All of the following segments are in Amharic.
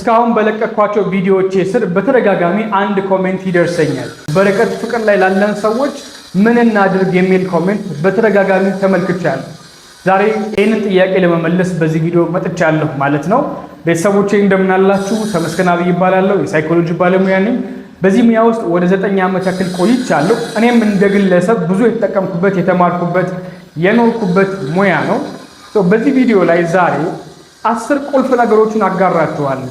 እስካሁን በለቀኳቸው ቪዲዮዎቼ ስር በተደጋጋሚ አንድ comment ይደርሰኛል። በርቀት ፍቅር ላይ ላለን ሰዎች ምን እናድርግ የሚል comment በተደጋጋሚ ተመልክቻለሁ። ዛሬ ይህንን ጥያቄ ለመመለስ በዚህ ቪዲዮ መጥቻለሁ ማለት ነው። ቤተሰቦቼ እንደምናላችሁ፣ ተመስገን አብይ እባላለሁ። የሳይኮሎጂ ባለሙያ ነኝ። በዚህ ሙያ ውስጥ ወደ 9 ዓመት ያክል ቆይቻለሁ። እኔም እንደ ግለሰብ ብዙ የተጠቀምኩበት፣ የተማርኩበት፣ የኖርኩበት ሙያ ነው። So በዚህ ቪዲዮ ላይ ዛሬ 10 ቁልፍ ነገሮችን አጋራችኋለሁ።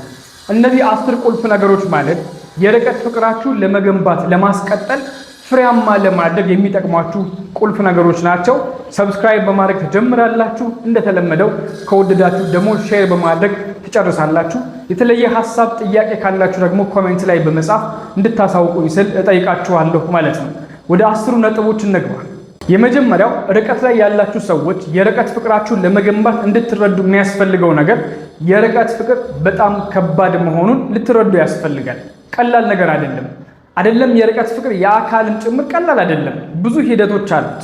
እነዚህ 10 ቁልፍ ነገሮች ማለት የርቀት ፍቅራችሁን ለመገንባት፣ ለማስቀጠል፣ ፍሬያማ ለማድረግ የሚጠቅሟችሁ ቁልፍ ነገሮች ናቸው። Subscribe በማድረግ ትጀምራላችሁ። እንደተለመደው ከወደዳችሁ ደግሞ share በማድረግ ትጨርሳላችሁ። የተለየ ሀሳብ፣ ጥያቄ ካላችሁ ደግሞ comment ላይ በመጻፍ እንድታሳውቁኝ ስል እጠይቃችኋለሁ ማለት ነው። ወደ 10ሩ ነጥቦች እንግባ። የመጀመሪያው፣ ርቀት ላይ ያላችሁ ሰዎች የርቀት ፍቅራችሁን ለመገንባት እንድትረዱ የሚያስፈልገው ነገር የርቀት ፍቅር በጣም ከባድ መሆኑን ልትረዱ ያስፈልጋል። ቀላል ነገር አይደለም። አይደለም የርቀት ፍቅር፣ የአካልም ጭምር ቀላል አይደለም። ብዙ ሂደቶች አሉት።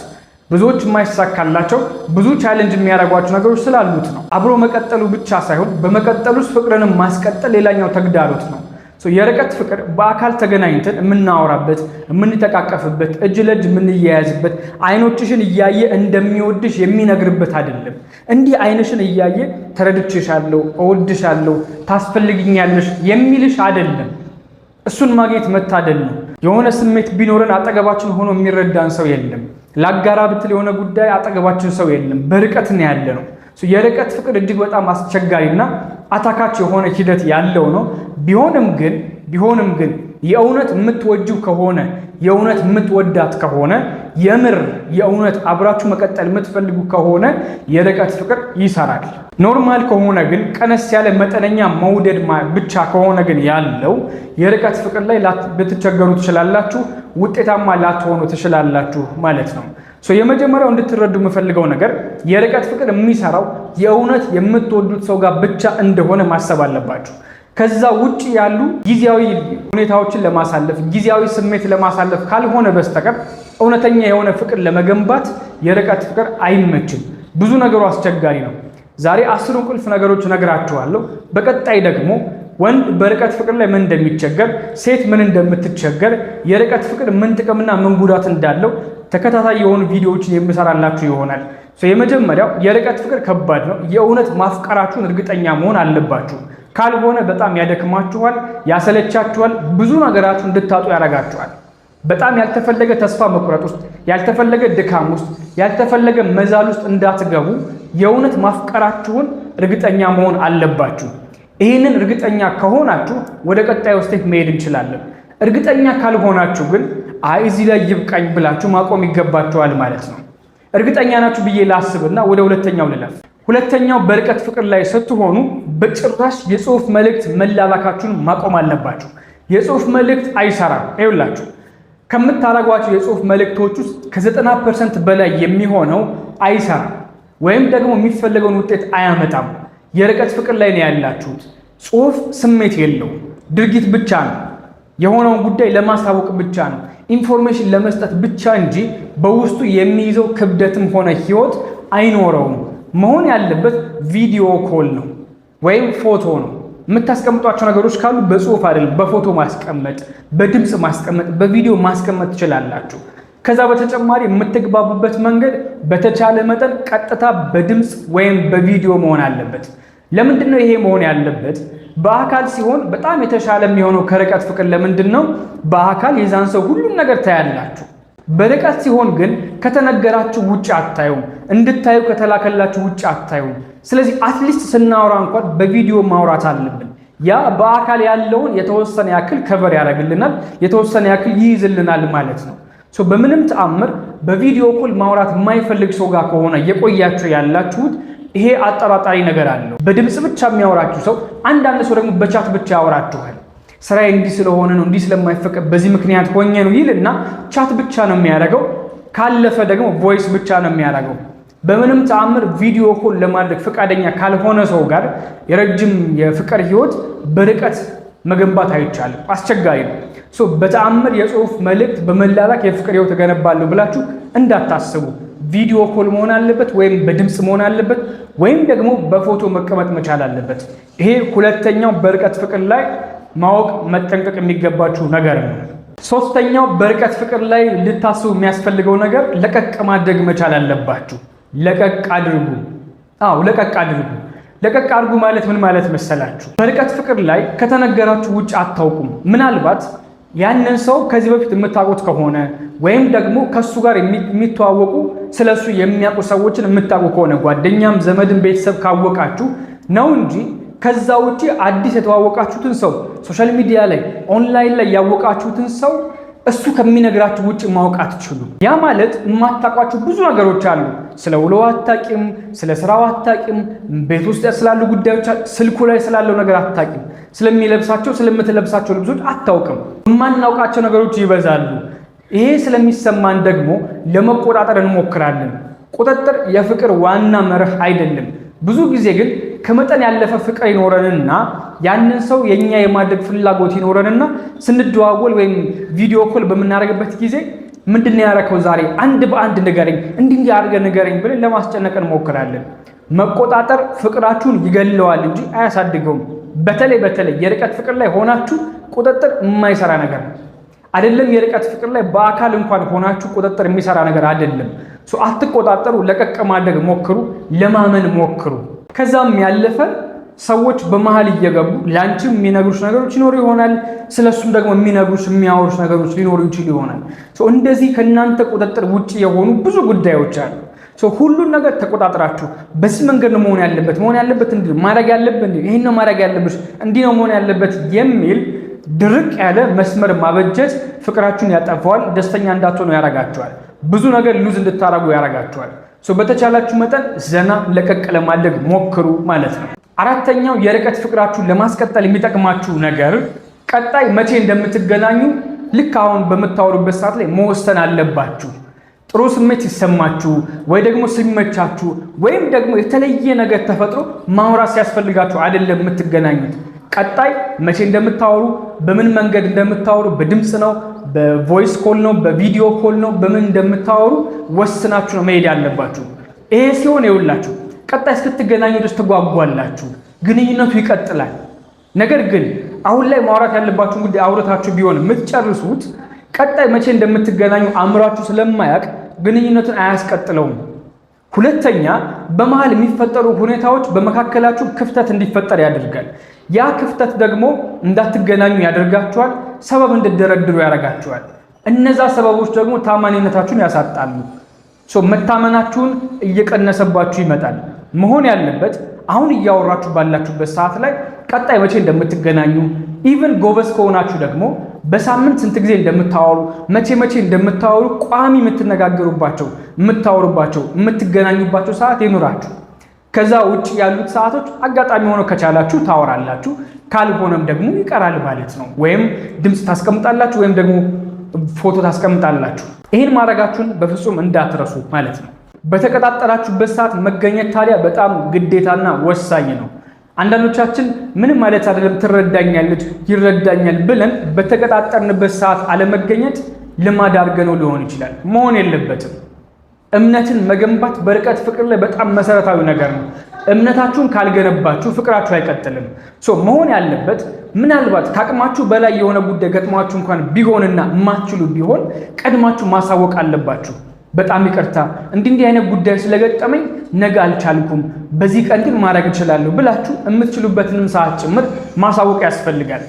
ብዙዎች የማይሳካላቸው፣ ብዙ challenge የሚያደርጓቸው ነገሮች ስላሉት ነው። አብሮ መቀጠሉ ብቻ ሳይሆን በመቀጠል ውስጥ ፍቅርንም ማስቀጠል ሌላኛው ተግዳሮት ነው። So የርቀት ፍቅር በአካል ተገናኝተን የምናወራበት፣ የምንተቃቀፍበት፣ እጅ ለእጅ የምንያያዝበት፣ አይኖችሽን እያየ እንደሚወድሽ የሚነግርበት አይደለም። እንዲህ አይንሽን እያየ ተረድቼሻለሁ፣ እወድሻለሁ፣ ታስፈልግኛለሽ የሚልሽ አይደለም። እሱን ማግኘት መታደል ነው። የሆነ ስሜት ቢኖረን አጠገባችን ሆኖ የሚረዳን ሰው የለም። ላጋራ ብትል የሆነ ጉዳይ አጠገባችን ሰው የለም። በርቀት ነው ያለነው። So የርቀት ፍቅር እጅግ በጣም አስቸጋሪና አታካች የሆነ ሂደት ያለው ነው። ቢሆንም ግን የእውነት የምትወጂው ከሆነ፣ የእውነት የምትወዳት ከሆነ፣ የምር የእውነት አብራችሁ መቀጠል የምትፈልጉ ከሆነ የርቀት ፍቅር ይሰራል። Normal ከሆነ ግን፣ ቀነስ ያለ መጠነኛ መውደድ ብቻ ከሆነ ግን ያለው፣ የርቀት ፍቅር ላይ ልትቸገሩ ትችላላችሁ፣ ውጤታማ ላትሆኑ ትችላላችሁ ማለት ነው። So የመጀመሪያው እንድትረዱ የምፈልገው ነገር የርቀት ፍቅር የሚሰራው የእውነት የምትወዱት ሰው ጋር ብቻ እንደሆነ ማሰብ አለባችሁ። ከዛ ውጭ ያሉ ጊዜያዊ ሁኔታዎችን ለማሳለፍ፣ ጊዜያዊ ስሜት ለማሳለፍ ካልሆነ በስተቀር እውነተኛ የሆነ ፍቅር ለመገንባት የርቀት ፍቅር አይመችም። ብዙ ነገሩ አስቸጋሪ ነው። ዛሬ 10ሩን ቁልፍ ነገሮች እነግራችኋለሁ። በቀጣይ ደግሞ ወንድ በርቀት ፍቅር ላይ ምን እንደሚቸገር፣ ሴት ምን እንደምትቸገር፣ የርቀት ፍቅር ምን ጥቅምና ምን ጉዳት እንዳለው ተከታታይ የሆኑ ቪዲዮዎችን የምሰራላችሁ ይሆናል። So የመጀመሪያው፣ የርቀት ፍቅር ከባድ ነው። የእውነት ማፍቀራችሁን እርግጠኛ መሆን አለባችሁ። ካልሆነ በጣም ያደክማችኋል፣ ያሰለቻችኋል፣ ብዙ ነገራችሁ እንድታጡ ያደርጋችኋል። በጣም ያልተፈለገ ተስፋ መቁረጥ ውስጥ፣ ያልተፈለገ ድካም ውስጥ፣ ያልተፈለገ መዛል ውስጥ እንዳትገቡ የእውነት ማፍቀራችሁን እርግጠኛ መሆን አለባችሁ። ይህንን እርግጠኛ ከሆናችሁ ወደ ቀጣዩ step መሄድ እንችላለን። እርግጠኛ ካልሆናችሁ ግን አይ እዚህ ላይ ይብቃኝ ብላችሁ ማቆም ይገባችኋል ማለት ነው። እርግጠኛ ናችሁ ብዬ ላስብና ወደ ሁለተኛው ልለፍ። ሁለተኛው፣ በርቀት ፍቅር ላይ ስትሆኑ በጭራሽ የጽሁፍ መልእክት መላላካችሁን ማቆም አለባችሁ። የጽሁፍ መልእክት አይሰራም። ይኸውላችሁ፣ ከምታደርጓቸው የጽሁፍ መልእክቶች ውስጥ ከ90% በላይ የሚሆነው አይሰራም ወይም ደግሞ የሚፈለገውን ውጤት አያመጣም። የርቀት ፍቅር ላይ ነው ያላችሁት። ጽሁፍ ስሜት የለውም፣ ድርጊት ብቻ ነው። የሆነውን ጉዳይ ለማሳወቅ ብቻ ነው፣ information ለመስጠት ብቻ እንጂ በውስጡ የሚይዘው ክብደትም ሆነ ህይወት አይኖረውም። መሆን ያለበት video call ነው ወይም ፎቶ ነው። የምታስቀምጧቸው ነገሮች ካሉ በጽሁፍ አይደለም፣ በፎቶ ማስቀመጥ፣ በድምፅ ማስቀመጥ፣ በቪዲዮ ማስቀመጥ ትችላላችሁ። ከዛ በተጨማሪ የምትግባቡበት መንገድ በተቻለ መጠን ቀጥታ በድምፅ ወይም በቪዲዮ መሆን አለበት። ለምንድን ነው ይሄ መሆን ያለበት? በአካል ሲሆን በጣም የተሻለ የሚሆነው ከርቀት ፍቅር ለምንድን ነው? በአካል የዛን ሰው ሁሉም ነገር ታያላችሁ። በርቀት ሲሆን ግን ከተነገራችሁ ውጭ አታዩም። እንድታዩ ከተላከላችሁ ውጭ አታዩም። ስለዚህ at least ስናወራ እንኳን በቪዲዮ ማውራት አለብን። ያ በአካል ያለውን የተወሰነ ያክል cover ያደርግልናል፣ የተወሰነ ያክል ይይዝልናል ማለት ነው። So በምንም ተአምር በ video call ማውራት የማይፈልግ ሰው ጋር ከሆነ እየቆያችሁ ያላችሁት ይሄ አጠራጣሪ ነገር አለው። በድምፅ ብቻ የሚያወራችሁ ሰው፣ አንዳንድ ሰው ደግሞ በ chat ብቻ ያወራችኋል። ስራዬ እንዲህ ስለሆነ ነው፣ እንዲህ ስለማይፈቀድ፣ በዚህ ምክንያት ሆኜ ነው ይልና chat ብቻ ነው የሚያደርገው። ካለፈ ደግሞ voice ብቻ ነው የሚያደርገው። በምንም ተአምር video call ለማድረግ ፈቃደኛ ካልሆነ ሰው ጋር የረጅም የፍቅር ህይወት በርቀት መገንባት አይቻልም፣ አስቸጋሪ ነው። So በተአምር የጽሁፍ መልእክት በመላላክ የፍቅር ህይወት እገነባለሁ ብላችሁ እንዳታስቡ። video call መሆን አለበት፣ ወይም በድምፅ መሆን አለበት፣ ወይም ደግሞ በፎቶ መቀመጥ መቻል አለበት። ይሄ ሁለተኛው በርቀት ፍቅር ላይ ማወቅ መጠንቀቅ የሚገባችሁ ነገር ነው። ሶስተኛው በርቀት ፍቅር ላይ ልታስቡ የሚያስፈልገው ነገር ለቀቅ ማድረግ መቻል አለባችሁ። ለቀቅ አድርጉ። አዎ ለቀቅ አድርጉ። ለቀቅ አድርጉ ማለት ምን ማለት መሰላችሁ? በርቀት ፍቅር ላይ ከተነገራችሁ ውጭ አታውቁም። ምናልባት ያንን ሰው ከዚህ በፊት የምታውቁት ከሆነ ወይም ደግሞ ከሱ ጋር የሚተዋወቁ ስለሱ የሚያውቁ ሰዎችን የምታውቁ ከሆነ ጓደኛም፣ ዘመድን፣ ቤተሰብ ካወቃችሁ ነው እንጂ ከዛ ውጪ አዲስ የተዋወቃችሁትን ሰው social media ላይ ኦንላይን ላይ ያወቃችሁትን ሰው እሱ ከሚነግራችሁ ውጭ ማወቅ አትችሉም። ያ ማለት የማታውቋቸው ብዙ ነገሮች አሉ። ስለ ውሎው አታውቂም፣ ስለ ስራው አታውቂም፣ ቤት ውስጥ ስላሉ ጉዳዮች፣ ስልኩ ላይ ስላለው ነገር አታውቂም፣ ስለሚለብሳቸው ስለምትለብሳቸው ልብሶች አታውቅም። የማናውቃቸው ነገሮች ይበዛሉ። ይሄ ስለሚሰማን ደግሞ ለመቆጣጠር እንሞክራለን። ቁጥጥር የፍቅር ዋና መርህ አይደለም። ብዙ ጊዜ ግን ከመጠን ያለፈ ፍቅር ይኖረንና ያንን ሰው የኛ የማድረግ ፍላጎት ይኖረንና ስንደዋወል ወይም video call በምናደርግበት ጊዜ ምንድን ነው ያደረከው ዛሬ፣ አንድ በአንድ ንገረኝ፣ እንዲህ እንዲህ አድርገህ ንገረኝ ብለን ለማስጨነቅ እንሞክራለን። መቆጣጠር ፍቅራችሁን ይገለዋል እንጂ አያሳድገውም። በተለይ በተለይ የርቀት ፍቅር ላይ ሆናችሁ ቁጥጥር የማይሰራ ነገር ነው። አይደለም የርቀት ፍቅር ላይ በአካል እንኳን ሆናችሁ ቁጥጥር የሚሰራ ነገር አይደለም። አትቆጣጠሩ። ለቀቅ ማድረግ ሞክሩ፣ ለማመን ሞክሩ። ከዛም ያለፈ ሰዎች በመሀል እየገቡ ለአንቺም የሚነግሩሽ ነገሮች ይኖሩ ይሆናል። ስለሱም ደግሞ የሚነግሩሽ የሚያወሩሽ ነገሮች ሊኖሩ ይችሉ ይሆናል። እንደዚህ ከእናንተ ቁጥጥር ውጭ የሆኑ ብዙ ጉዳዮች አሉ። ሁሉን ነገር ተቆጣጥራችሁ በዚህ መንገድ ነው መሆን ያለበት፣ መሆን ያለበት እንዲህ ማድረግ ያለብህ እንዲህ፣ ይህን ነው ማድረግ ያለብሽ፣ እንዲህ ነው መሆን ያለበት የሚል ድርቅ ያለ መስመር ማበጀት ፍቅራችሁን ያጠፋዋል። ደስተኛ እንዳትሆኑ ያደርጋችኋል። ብዙ ነገር lose እንድታረጉ ያደርጋችኋል። በተቻላችሁ መጠን ዘና ለቀቅ ለማድረግ ሞክሩ ማለት ነው። አራተኛው የርቀት ፍቅራችሁን ለማስቀጠል የሚጠቅማችሁ ነገር ቀጣይ መቼ እንደምትገናኙ ልክ አሁን በምታወሩበት ሰዓት ላይ መወሰን አለባችሁ። ጥሩ ስሜት ሲሰማችሁ ወይ ደግሞ ሲመቻችሁ ወይም ደግሞ የተለየ ነገር ተፈጥሮ ማውራት ሲያስፈልጋችሁ አይደለም የምትገናኙት። ቀጣይ መቼ እንደምታወሩ በምን መንገድ እንደምታወሩ በድምፅ ነው፣ በ voice call ነው፣ በ video call ነው፣ በምን እንደምታወሩ ወስናችሁ ነው መሄድ ያለባችሁ። ይሄ ሲሆን ይውላችሁ ቀጣይ እስክትገናኙ ድረስ ትጓጓላችሁ፣ ግንኙነቱ ይቀጥላል። ነገር ግን አሁን ላይ ማውራት ያለባችሁን ጉዳይ አውርታችሁ ቢሆን የምትጨርሱት ቀጣይ መቼ እንደምትገናኙ አእምሯችሁ ስለማያውቅ ግንኙነቱን አያስቀጥለውም። ሁለተኛ በመሃል የሚፈጠሩ ሁኔታዎች በመካከላችሁ ክፍተት እንዲፈጠር ያደርጋል። ያ ክፍተት ደግሞ እንዳትገናኙ ያደርጋችኋል። ሰበብ እንድትደረድሩ ያደርጋችኋል። እነዛ ሰበቦች ደግሞ ታማኝነታችሁን ያሳጣሉ። መታመናችሁን እየቀነሰባችሁ ይመጣል። መሆን ያለበት አሁን እያወራችሁ ባላችሁበት ሰዓት ላይ ቀጣይ መቼ እንደምትገናኙ even ጎበዝ ከሆናችሁ ደግሞ በሳምንት ስንት ጊዜ እንደምታወሩ መቼ መቼ እንደምታወሩ ቋሚ የምትነጋገሩባቸው የምታወሩባቸው የምትገናኙባቸው ሰዓት ይኑራችሁ። ከዛ ውጭ ያሉት ሰዓቶች አጋጣሚ ሆኖ ከቻላችሁ ታወራላችሁ፣ ካልሆነም ደግሞ ይቀራል ማለት ነው። ወይም ድምፅ ታስቀምጣላችሁ ወይም ደግሞ ፎቶ ታስቀምጣላችሁ። ይህን ማድረጋችሁን በፍጹም እንዳትረሱ ማለት ነው። በተቀጣጠራችሁበት ሰዓት መገኘት ታዲያ በጣም ግዴታና ወሳኝ ነው። አንዳንዶቻችን ምንም ማለት አይደለም ትረዳኛለች፣ ይረዳኛል ብለን በተቀጣጠርንበት ሰዓት አለመገኘት ልማድ አድርገነው ሊሆን ይችላል። መሆን የለበትም። እምነትን መገንባት በርቀት ፍቅር ላይ በጣም መሰረታዊ ነገር ነው። እምነታችሁን ካልገነባችሁ ፍቅራችሁ አይቀጥልም። መሆን ያለበት ምናልባት ከአቅማችሁ በላይ የሆነ ጉዳይ ገጥሟችሁ እንኳን ቢሆንና የማትችሉ ቢሆን ቀድማችሁ ማሳወቅ አለባችሁ። በጣም ይቅርታ እንዲህ እንዲህ አይነት ጉዳይ ስለገጠመኝ ነገ አልቻልኩም፣ በዚህ ቀን ግን ማድረግ እችላለሁ ብላችሁ የምትችሉበትንም ሰዓት ጭምር ማሳወቅ ያስፈልጋል።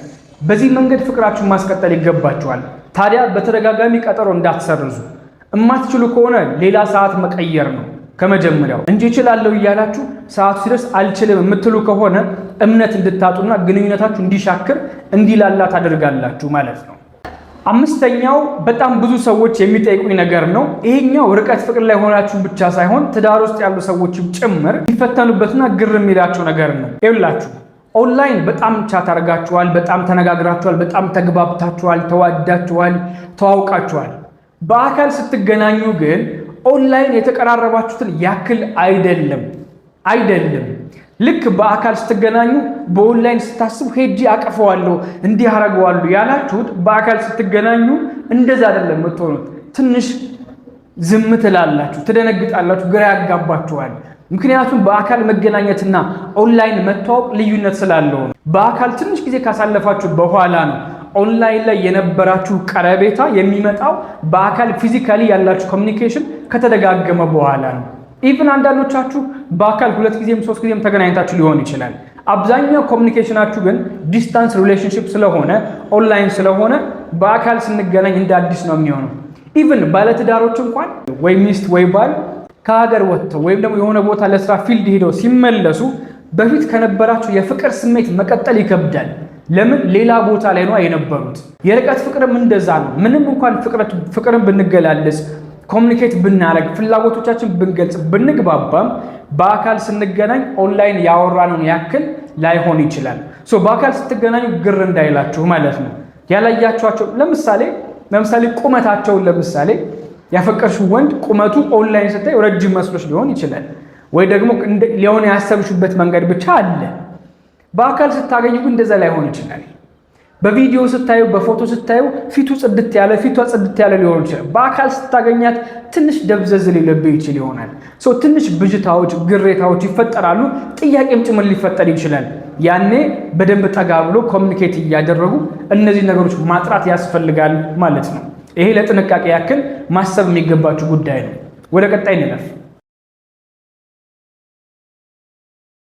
በዚህ መንገድ ፍቅራችሁን ማስቀጠል ይገባችኋል። ታዲያ በተደጋጋሚ ቀጠሮ እንዳትሰርዙ። እማትችሉ ከሆነ ሌላ ሰዓት መቀየር ነው ከመጀመሪያው እንጂ እችላለሁ እያላችሁ ሰዓቱ ሲደርስ አልችልም የምትሉ ከሆነ እምነት እንድታጡና ግንኙነታችሁ እንዲሻክር እንዲላላ ታደርጋላችሁ ማለት ነው። አምስተኛው በጣም ብዙ ሰዎች የሚጠይቁኝ ነገር ነው። ይሄኛው ርቀት ፍቅር ላይ ሆናችሁ ብቻ ሳይሆን ትዳር ውስጥ ያሉ ሰዎችም ጭምር የሚፈተኑበትና ግር የሚላቸው ነገር ነው። ይኸውላችሁ ኦንላይን በጣም chat አድርጋችኋል፣ በጣም ተነጋግራችኋል፣ በጣም ተግባብታችኋል፣ ተዋዳችኋል፣ ተዋውቃችኋል። በአካል ስትገናኙ ግን ኦንላይን የተቀራረባችሁትን ያክል አይደለም አይደለም። ልክ በአካል ስትገናኙ በኦንላይን ስታስቡ ሄጄ አቅፈዋለሁ እንዲህ አደርገዋለሁ ያላችሁት በአካል ስትገናኙ እንደዛ አይደለም የምትሆኑት። ትንሽ ዝም ትላላችሁ፣ ትደነግጣላችሁ፣ ግራ ያጋባችኋል። ምክንያቱም በአካል መገናኘትና ኦንላይን መተዋወቅ ልዩነት ስላለው ነው። በአካል ትንሽ ጊዜ ካሳለፋችሁ በኋላ ነው ኦንላይን ላይ የነበራችሁ ቀረቤታ የሚመጣው፣ በአካል physically ያላችሁ communication ከተደጋገመ በኋላ ነው። Even አንዳንዶቻችሁ በአካል ሁለት ጊዜም ሶስት ጊዜም ተገናኝታችሁ ሊሆን ይችላል። አብዛኛው communication ኣችሁ ግን distance relationship ስለሆነ፣ ኦንላይን ስለሆነ በአካል ስንገናኝ እንደ አዲስ ነው የሚሆነው። Even ባለትዳሮች እንኳን ወይ ሚስት ወይ ባል ከሀገር ወጥተው ወይም ደግሞ የሆነ ቦታ ለስራ field ሄደው ሲመለሱ በፊት ከነበራቸው የፍቅር ስሜት መቀጠል ይከብዳል። ለምን? ሌላ ቦታ ላይ ነው የነበሩት። የርቀት ፍቅርም እንደዛ ነው። ምንም እንኳን ፍቅርን ብንገላለጽ፣ communicate ብናደርግ፣ ፍላጎቶቻችን ብንገልጽ፣ ብንግባባም በአካል ስንገናኝ ኦንላይን ያወራነውን ያክል ላይሆን ይችላል። So በአካል ስትገናኙ ግር እንዳይላችሁ ማለት ነው። ያላያችኋቸው ለምሳሌ ቁመታቸውን፣ ለምሳሌ ያፈቀርሽው ወንድ ቁመቱ ኦንላይን ስታይ ረጅም መስሎሽ ሊሆን ይችላል። ወይ ደግሞ ሊሆን ያሰብሽበት መንገድ ብቻ አለ። በአካል ስታገኙ ግን እንደዛ ላይሆን ይችላል። በቪዲዮ ስታዩ፣ በፎቶ ስታዩ ፊቱ ጽድት ያለ፣ ፊቷ ጽድት ያለ ሊሆን ይችላል። በአካል ስታገኛት ትንሽ ደብዘዝ ሊልብህ ይችል ይሆናል። So ትንሽ ብዥታዎች፣ ግርታዎች ይፈጠራሉ። ጥያቄም ጭምር ሊፈጠር ይችላል። ያኔ በደንብ ጠጋ ብሎ communicate እያደረጉ እነዚህ ነገሮች ማጥራት ያስፈልጋል ማለት ነው። ይሄ ለጥንቃቄ ያክል ማሰብ የሚገባችሁ ጉዳይ ነው። ወደ ቀጣይ እንለፍ።